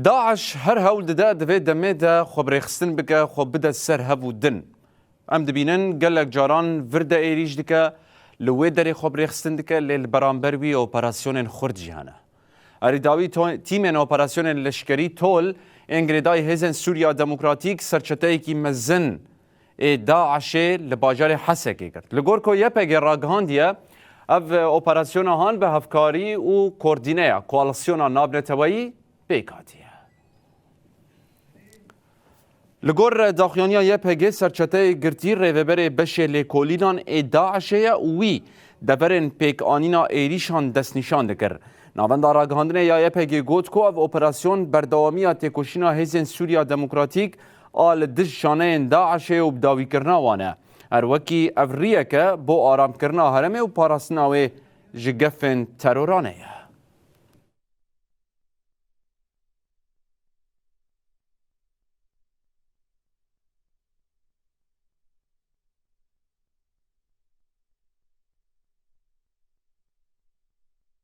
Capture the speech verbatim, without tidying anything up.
DAIŞ her hewl dide di vê demê de xwe bi rêxistin bike, xwe bide ser hev û din. Em dibînin gelek caran vir de êrîş dike, li wê derê xwe bi rêxistin dike, lê li beramber wî operasyonên xurt jî hene. Erî dawî to-, tîmên operasyonên leşkerî TOL ên girêdayî Hêzên Sûriya Demokratîk serçeteyekî mezin ê DAIŞê li bajarê Hesekê girt. Li gor ku YPG ragihandiye, ev operasyona han bi hevkarî û koordîneya koalîsyona navneteweyî pêk hatiye. Li gor daxuyaniya YPG serçeteyê girtî rêveberê beşê lêkolînan ê DAIŞê ye û wî deverên pêkanîna êrîşan destnîşan dikir. Navenda ragihandinê ya YPG got ku ev operasyon berdewamiya têkoşîna Hêzên Sûriya Demokratîk a li dij şaneyên DAIŞê û bidawîkirina wan e. Her wekî ev riyek e bo aramkirina herêmê û parastina wê ji gefên teroranê ye.